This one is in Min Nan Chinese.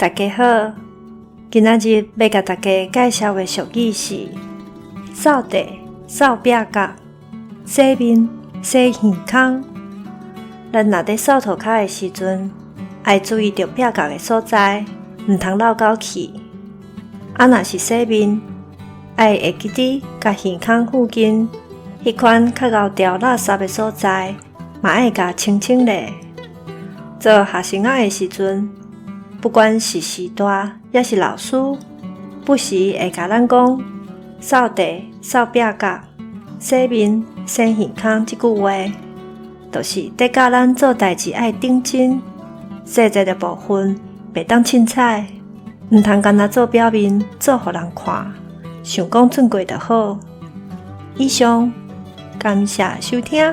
大家好，今仔日欲共大家介紹的俗語是：掃地、掃壁角，洗面、洗耳空。咱若佇掃塗跤的時陣，愛注意著壁角的所在，毋通落狗去。啊，若是洗面，愛會記得共耳空附近彼款較𠢕著垃圾的所在，嘛愛共清清咧。做學生仔的時陣，不管是序大抑是老師，不時會共咱講掃地、掃壁角、洗面、洗耳空這句話，就是佇教咱做代誌愛認真，細節的部分袂當凊彩，毋通干焦做表面，做予人看，想講準過就好。以上，感謝收聽。